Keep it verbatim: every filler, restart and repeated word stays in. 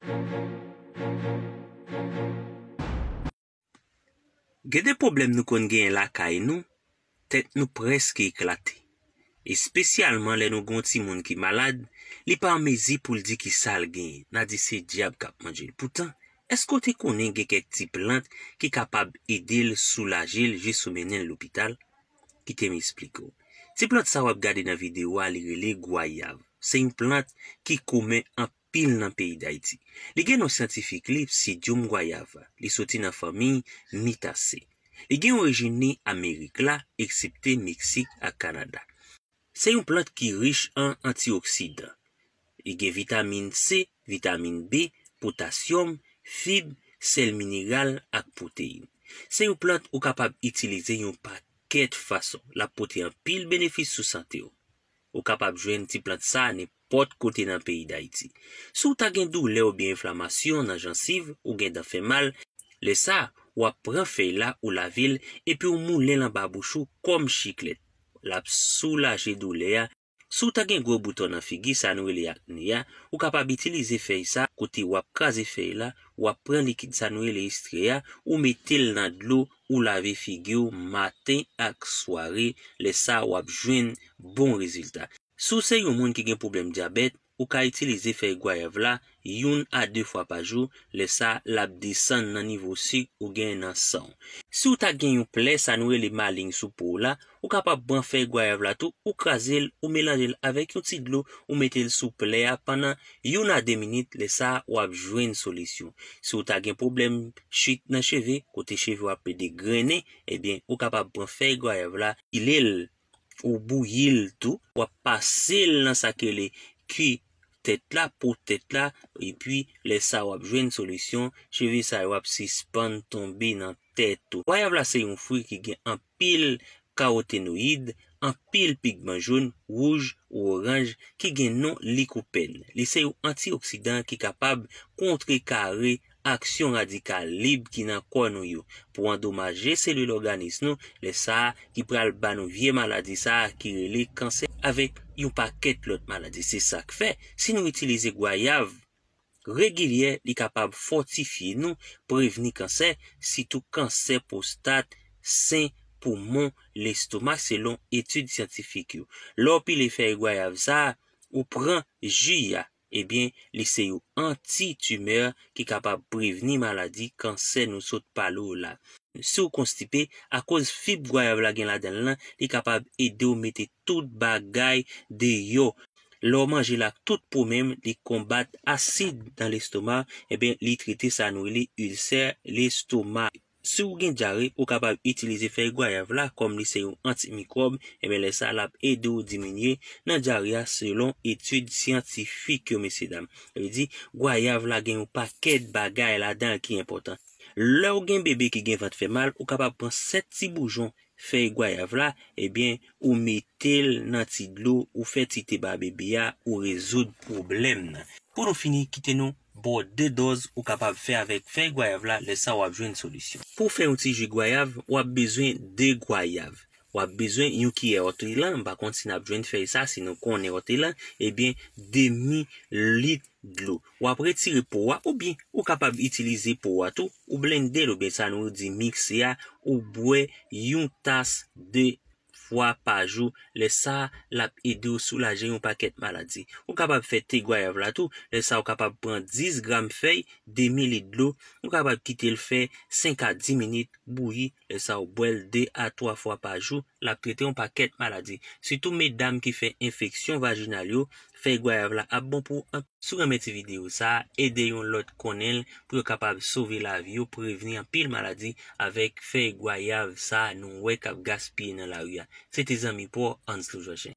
Gen de pwoblèm nou konn genyen lakay nou, tèt nou prèske eklate. Espesyalman lè nou gen yon timoun ki malad, li pa an mezi pou l di ki sa l genyen, n a di se dyab k ap manje l. Poutan, èske w te konnen gen kèk ti plant ki kapab ede l, soulaje l, jis ou mennen l lopital? Kite m esplike w. Ti plant sa w ap gade nan videyo a, li rele gwayav. Se yon plant ki komen anpil nan peyi Dayiti. Li gen non syantifik li, Psidium guayava. Li soti nan fanmi Myrtaceae. Li gen orijin li Amerik la, eksepte Meksik ak Kanada. Se yon plant ki rich an antioksidan. Li gen vitamin C, vitamin B, potasyòm, fib, sèl mineral ak pwoteyin. Se yon plant ou kapab itilize yon pakèt fason. L ap pote anpil benefis sou sante w. Ou kapab jwenn ti plant sa nenpòt kote nan peyi Dayiti. Si w ta gen doulè oubyen enflamasyon nan jansiv, ou gen dan fè mal, lè sa a, w ap pran fèy la, ou lave l, epi w moulen l anba bouch ou kòm chiklèt. L ap soulaje doulè a. Si w ta gen gwo bouton nan figi, sa nou rele akne a, ou kapab itilize fèy sa, kote w ap kraze fèy la, w ap pran likid sa nou rele estrè a, ou mete l nan dlo, ou lave figi w maten ak sware, lè sa a w ap jwenn bon rezilta. Si w se yon moun ki gen pwoblèm dyabèt, ou ka itilize fèy gwayav la youn a de fwa pa jou, lè sa a l ap desann nan nivo sik ou gen nan san w. Si w ta gen yon plè, sa nou rele maleng sou po w la, ou kapab pran fèy gwayav la tou, ou kraze l, ou melanje l avèk yon ti dlo, ou mete l sou plè a pandan youn a de minit, lè sa a w ap jwenn solisyon. Si w ta gen pwoblèm chit nan cheve, kote cheve w ap plede grennen, ebyen, ou kapab pran fèy gwayav la, pile l, ou bouyi l tou, w ap pase l nan sa k rele ki tèt la, po tèt la, epi lè sa a w ap jwenn solisyon, cheve sa yo ap sispann tonbe nan tèt ou. Gwayav la se yon fwi ki gen anpil karotenoyid, anpil pigman jòn, wouj ou oranj ki gen non likopèn. Li se yon antioksidan ki kapab kontrekare aksyon radikal lib ki nan kò nou yo pou andomaje selil òganis nou, lè sa a ki pral ba nou vye maladi sa a ki rele kansè avèk yon pakèt lòt maladi. Se sa k fè, si nou itilize gwayav regilyè, li kapab fòtifye nou, prevni kansè, sitou kansè pwostat, sen, poumon, lestoma, selon etid syantifik yo. Lè w pile fèy gwayav sa a, ou pran ji a, ebyen, li se yon anti-timè ki kapab prevni maladi kansè nou sot pale w la. Si w konstipe, akoz fib gwayav la gen ladan l lan, li kapab ede w mete tout bagay deyò. Lè w manje l ak tout po menm, li konbat asid nan lestoma, ebyen, li trete sa nou rele ilsè lestoma. Si w gen dyare, ou kapab itilize fèy gwayav la kòm li se yon antimikwòb, ebyen, lè sa a, l ap ede w diminye nan dyare a selon etid syantifik yo, mesye dam. Sa vle di, gwayav la gen yon pakèt bagay ladan l ki enpòtan. Lè w gen bebe ki gen vant fè mal, ou kapab pran sèt ti boujon fèy gwayav la, ebyen, ou mete l nan ti dlo, ou fè ti te ba bebe a, ou rezoud pwoblèm nan. Pou nou fini, kite nou ba w de dòz ou kapab fè avèk fèy gwayav la, lè sa a w ap jwenn solisyon. Pou w fè yon ti ji gwayav, w ap bezwen de gwayav. W ap bezwen yon kiyè òtelan, m pa konn si n ap jwenn fèy sa, si nou konnen òtelan, ebyen, demi lit dlo. W ap retire po a, oubyen ou kapab itilize po a tou, ou blende l, oubyen sa nou di mikse a, ou bwè yon tas de fwa pa jou, lè sa a, l ap ede w soulaje yon pakèt maladi. Ou kapab fè te gwayav la tou, lè sa a, ou kapab pran dis gram fèy, demi lit dlo, ou kapab kite l fè senk a dis minit, bouyi, lè sa a, ou bwè l de a twa fwa pa jou, l ap trete yon pakèt maladi. Sitou medam ki fè enfeksyon vajinal yo, fèy gwayav la ap bon pou anpil. Si w renmen ti videyo sa a, ede yon lòt konnen l pou yo kapab sove lavi yo, prevni anpil maladi avèk fèy gwayav sa a nou wè k ap gaspiye nan lari a. Se te zanmi pa w, Anslo Jòchen.